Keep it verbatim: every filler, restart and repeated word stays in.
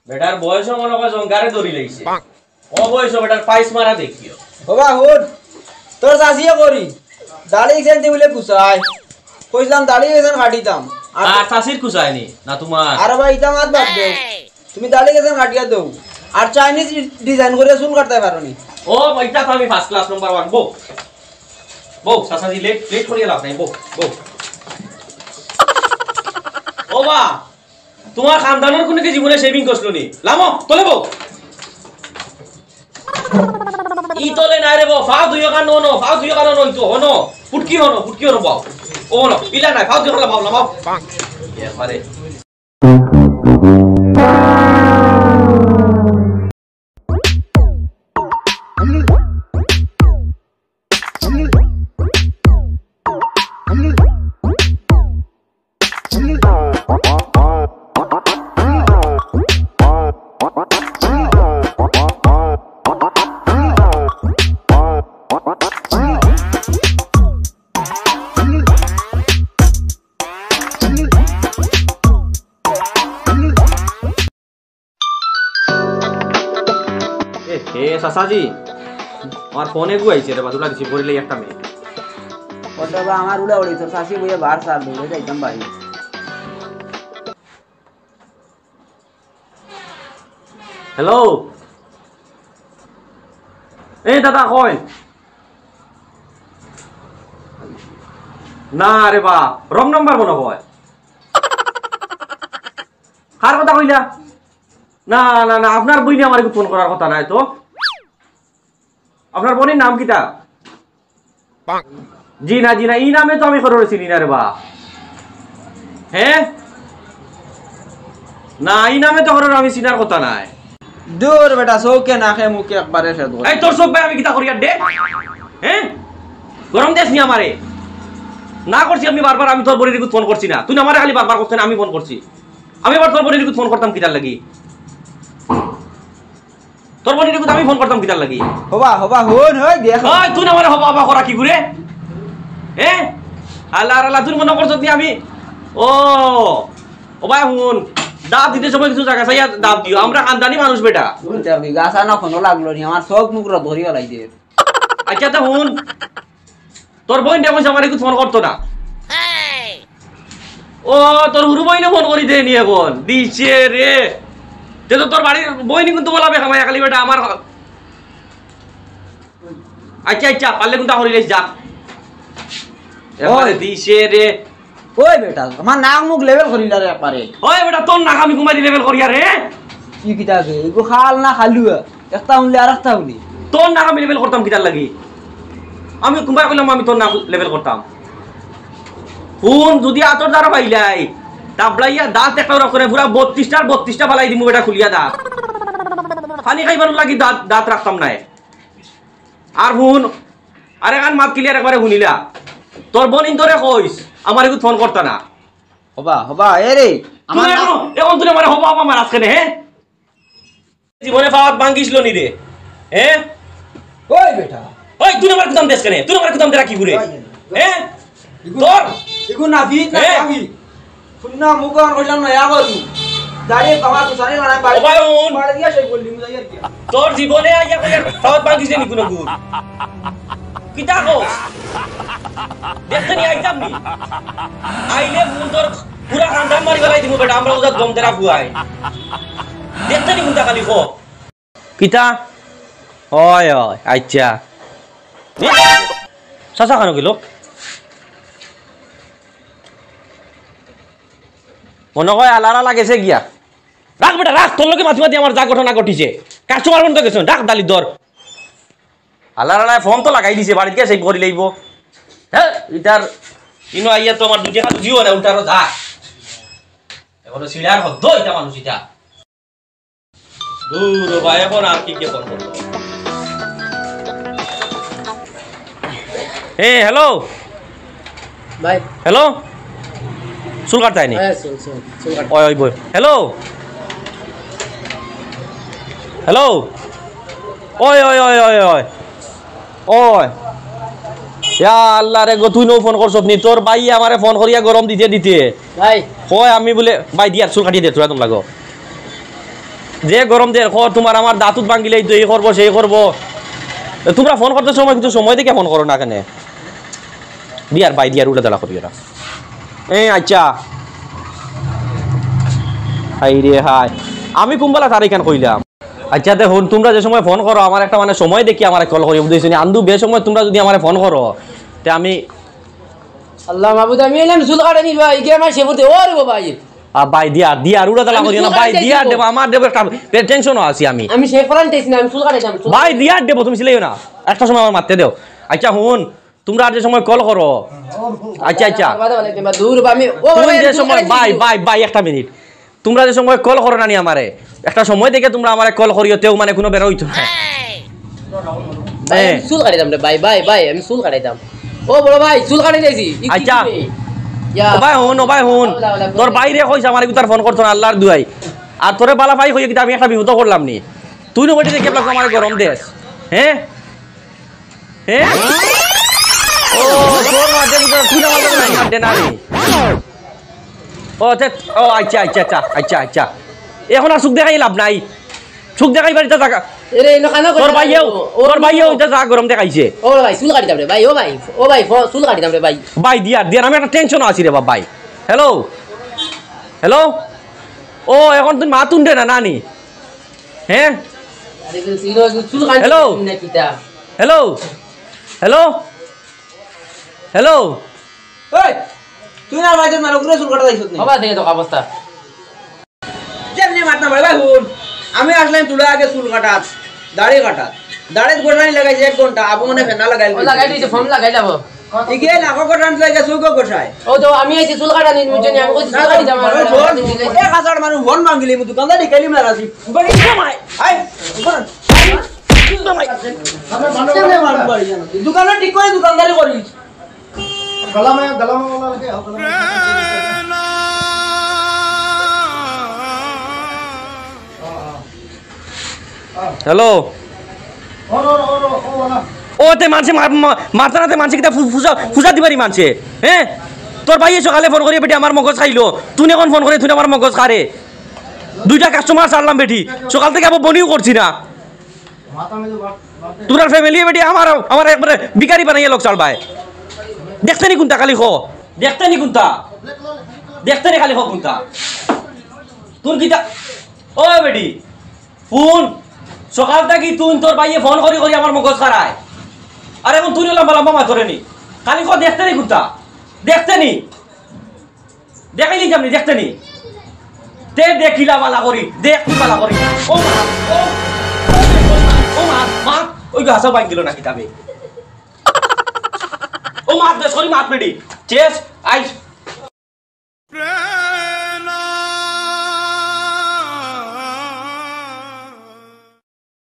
বেটার বয়সও মনে হয় জঙ্গারে ধরি লাইছে। ও বয়স বেটার পাইস মারা দেখিও। ওবা হুন, তোর চাচিয়ে করি দাড়ি গেছেন দি বুলে কুচাই, কইছিলাম দাড়ি গেছেন কাটিতাম। আর আর চাচির কুচায়নি না তোমার? আরে ভাই, ইতা মাত বাদ দেও। তুমি দাড়ি গেছেন কাটিয়া দেও, আর চাইনিজ ডিজাইন করে চুল কাটতে পারো নি? ও, ইটা তো আমি ফার্স্ট ক্লাস নাম্বার ওয়ান। বউ, বউ, চাচাজি, লেট লেট করিয়া লাভ নাই। বউ, বউ। ও বা, তোমার খানদানোর কোনো কি জীবনে শেভিং করছিল নি? লামো, তলে বউ। ই তলে নাই রে বউ, ফাও দুইও কান হনো, ফাও দুইও কান হনো, ইতো হনো, ফুটকি হনো, ফুটকি হনো বউ। ও হনো, ইলা নাই, ফাও দুইও কান লামাও, লামাও। এবারে। এ, এ, চাচাজি, আমার ফোন এগু আইছে রে, বাদুলা রিসিভ করিলে একটা মিনিট। ওটা বা আমার উড়া উড়ি, তোর চাচি বইয়ে বার সার দৌড়ে যাইতাম ভাই। হ্যালো। এ দাদা, কই? না রে বা, রং নাম্বার মনে হয়। কার কথা কইলা? না, না, না, আপনার বইনে আমার ফোন করার কথা নাই তো। আপনার বইনের নাম কিতা? জি না, জি না, ই নামে তো আমি কারোরে চিনি না রে বা। হ্যাঁ? না, ই নামে তো কারোরে আমি চিনার কথা নাই। দূর বেটা, চোখে নাকে মুখে একবারে শেষ করে। এই তোর চোখ ভাই আমি কিতা করি আর দে? হ্যাঁ? গরম দেশ নি আমারে। না করছি আমি বারবার, আমি তোর বইনের ফোন করছি না। তুই আমারে খালি বারবার করছ না, আমি ফোন করছি। আমি আবার তোর বইনের ফোন করতাম কিতার লাগি? তোর বইনের ফোন আমি ফোন করতাম কিতার লাগি? হবা, হবা, হুন, হই, দেখ। ওই, তুই আমারে হবা, হবা করা কি করে? হ্যাঁ? আল্লাহ, আল্লাহ, তুই মনে করছ তুই আমি? ও, ও ভাই, হুন, দাব দিতে সময় কিছু জাগা চাইয়া দাব দিও। আমরা খানদানি মানুষ বেটা। হুন, তে আমি গাছা না কোনো লাগলো নি, আমার চোখ মুখ ধরি বেলাই দে। আচ্ছা, তে হুন, তোর বইন দেখো আমার একটু ফোন করতো না। ও, তোর হুরু বইনে ফোন করি দেনি এখন। দিছে রে। তে তো তোর বাড়ির বইনি কিন্তু বলাবে খামাই খালি বেটা আমার। আচ্ছা, আচ্ছা, পারলে কিন্তু হরি যা। এবারে ওই। দিছে রে। ওই বেটা, আমার নাক মুখ লেভেল করিলা রে একবারে। ওই বেটা, তোর নাক আমি কুমারি লেভেল করিয়া রে। কি কিতা আছে? এগো খাল না খালুয়া? একটা হুনলে আর একটা হুনি। তোর নাক আমি লেভেল করতাম কিতার লাগি? আমি কুমার কইলাম আমি তোর নাক লেভেল করতাম। হুন, যদি আতর দ্বারা পাইলাই, তাবলাইয়া দাঁত একটা ওরা করে পুরা বত্রিশটার বত্রিশটা ফালাই দিমু বেটা খুলিয়া দাঁত। পানি খাইবার লাগি দাঁত, দাঁত রাখতাম নাই। আর হুন, আরে কান মাত ক্লিয়ার একবারে হুনিলা। তোর বইন ইন্দরে কইস, আমার একটু ফোন করতা না। হবা, হবা, এ রে, তুই আমার না এখন, এখন তুই আমার হবা, হবা মারাস কেনে, হ্যাঁ? জীবনে পাওয়াত ভাঙ্গিস নি রে, হ্যাঁ? ওই বেটা। ওই, তুই আমার কুদাম দেশ কেনে? তুই আমার কুদাম দেরা কি করে? ওই, হ্যাঁ? ইগু, তোর? ইগু নাফিক না হ্যাঁ? নাফিক? শুন না, মুখ আর কইলাম না, ইয়া করি। দাঁড়িয়ে বাবা তো সারে মারা বাড়ি। ও ভাই, হুন। বাড়ি গিয়া সেই বললি, মুজাই আর কি। তোর জীবনে আইয়া কইয়া পাওয়াত ভাঙ্গিস নি কোনো গুণ? কিতা কস? দেখতে নি আইতাম নি? আইলে মুন তোর পুরা খানদান মারি ফেলাই দিমু বেটা, আমরা উজাত গম তেরা ফুয়াই। দেখতে নি কোনটা খালি ক? কিতা? অয়, অয়, আচ্ছা। এ, চাচা কেনে গেল? মনে হয় আলারা লাগেছে গিয়া। রাখ বেটা, রাখ, তোর লগে মাতি মাতি আমার যা ঘটনা ঘটিছে। কাস্টমার বন্ধ গেছে, রাখ দালি দর। আল্লাহ আল্লাহ ফোন তো লাগাই দিছে, বাড়িত গিয়া সেই করি লইব। হ্যাঁ, ইতার ইনো আইয়া তো আমার দুই টাকা বুঝিও না, উল্টা আরো যা। এখন সিলার হদ্দ ইতা মানুষ ইতা। দূর ও ভাই, এখন আর কি কে ফোন করবো? এ, হ্যালো। ভাই। হ্যালো? চুল কাটতায় নি? হ্যাঁ, চুল, চুল, চুল কাট। ওই, ওই, বই। হ্যালো? হ্যালো? ওই, ওই, ওই, ওই, ওই। ওই। ইয়া আল্লাহ রে গো, তুই নু ফোন করছত নি? তোর ভাইয়ে আমারে ফোন করিয়া গরম দিতে দিতে ভাই। কয় আমি বুলে, ভাই দিয়ার চুল কাটিয়া দে, তোরা তুমরা গো। যে গরম দের, কয় তুমার আমার দাঁতুত ভাঙ্গিলে এই তো এই করবো, সেই করবো। তুমরা ফোন করতে সময় কিন্তু সময় দেখে ফোন করো না কেনে? দিয়ার ভাই, দিয়ার উল্টা দালা করিও না। এ, আচ্ছা। হায় রে হায়। আমি কুম্বালা তার এখান কইলাম। আচ্ছা, তে হুন, তুমরা যে সময় ফোন করো, আমার একটা মানে সময় দেখি আমারে কল করিও, বুঝছো নি? আন্দু বেসময় তুমরা যুদি আমারে ফোন করো, তে আমি আল্লাহ মাবুদ, আমি এলাম চুল কাটানি ভাই, ইগে আমার শেফর দে, ওরে গো ভাই। আ, ভাই, দিয়ার, দিয়ার উল্টা দালা করিও না, ভাই, দিয়ার দেবো, আমার দেবো, একটা টেনশনও আছি আমি। আমি শেফ করান চাইছি না, আমি চুল কাটাইতাম, চুল ভাই, দিয়ার দেবো, তুমি সিলাইও না, একটা সময় আমার মারতে দেও। আচ্ছা, হুন, তুমরা আর যে সময় কল করো, আচ্ছা, আচ্ছা। বাবা, বাবা, বাবা, দূর, বাবা, আমি, ও, বাবা, তুই যে আমি চুল সময়, কাটাইছি। ভাই, ভাই, ভাই, একটা মিনিট। তুমরা যে সময় কল করো না নি আমারে, একটা সময় দেখে তুমরা আমারে কল করিও, তেও মানে কুনু বেড়া অইতো না। ভাই, আমি হ্যাঁ। চুল কাটাইতাম রে, ভাই, ভাই, ভাই, আমি চুল কাটাইতাম। ও বড় ভাই, চুল কাটাই যাইছি। ই কি আচ্ছা। কি রে? ইয়া। ও ভাই, হুন, ও ভাই, হুন। আওলা, আওলা, তোর ভাইরে কইছ আমারে কিতার ফোন করতো না, আল্লাহর দুয়াই। আর তোরে বালা পাই কইয়া কিতা আমি একটা বিপদো করলাম নি? তুই নু বেটি দেখে আমারে গরম দেস। হ্যাঁ? হ্যাঁ? ও, তোর মাঝে বুঝে তুই না মাঝে নাই, মাঝে না রে। ও, আচ্ছা, ও, আচ্ছা, আচ্ছা, আচ্ছা, আচ্ছা, আচ্ছা। এখন আর চুখ দেখাই লাভ নাই। চুখ দেখাই বাড়িতে থাকা। এরে, এনো কানো তোর কথা ভাইয়েও, বলো। ও, তোর ভাইয়েও এটা যা গরম দেখাইছে। ও ভাই, চুল কাটিতাম রে ভাই, ও ভাই, ও ভাই, ফো-, চুল কাটিতাম রে ভাই। ভাই, দিয়ার, দিয়ার, আমি একটা টেনশন আছি রে বাবা ভাই। হ্যালো? হ্যালো? ও, এখন তুই মাতুন দে না, নানি? হ্যাঁ? আরে, তুই চুল, চুল কাটি হ্যালো? না কিতা? হ্যালো? হ্যালো? হ্যালো? এই, তুই না ভাই, তোর মালকরে চুল কাটা যাইছত না? বাবা, দেখে তো অবস্থা। যেমনি মাত না মারে ভাই, হুন। আমি আসলাম তোরা আগে চুল কাটাত, দাড়ি কাটাত। দাড়িত গোসানি লাগাইছে এক ঘন্টা, আবু মনে ফেনা লাগাইল। ও, লাগাই দিছে, ফোন লাগাই যাব। ইগে নাকো কাটান লাগে, চুলও গোসায়। ও তো আমি আইছি চুল কাটানি, বুঝছো নি? আমি কইছি চুল কাটি যাবো। আরে হুন, এক হাজার মানুষ ফোন ভাঙিলি, মু দোকানদার দেখাইলি মারা আছি। দোকানে কি কামাই? আয়, দোকান। দোকানে ঠিক করে দোকানদারি করিস। গলা মে, গলা মে, গলা মে, গলা মে। হ্যালো। ও তে মানষে মা-, মা-, মারতা না তে মানষে কিতা ফু-, ফুজা, ফুজা দিবারি মানষে, হ্যাঁ? তোর ভাইয়ে সকালে ফোন করি বেটি আমার মগজ খাইলো, তুই এখন ফোন করে তুই আমার মগজ খারে। দুইটা কাস্টমার ছাড়লাম বেটি, সকাল থেকে আবার বনিও করছি না। তোরার ফ্যামিলি বেটি আমার, আমার একবারে ভিখারি বানাইয়া লোক চালবায়। দেখতে নি কুনটা খালি ক? দেখতে নি কুনটা? দেখতে নি খালি ক কুনটা? তুই কিতা? ও বেটি, হুন, সকাল থাকি তুই তোর ভাইয়ে ফোন করি করি আমার মগজ খারায়। আর এখন তুই লম্বা লম্বা মাতরে নি। খালি ক দেখতে নি কুনটা? দেখতে নি? দেখাই নিতাম নি, দেখতে নি? তে দেখিলা বালা করি, দেখ তুই বালা করি। ও মা, ও, ও মা, মা, ওই গো হাসাও বাইক দিল না কিতাবে। ও মা, বেশ করি মাত বেটি। চেস, আইস,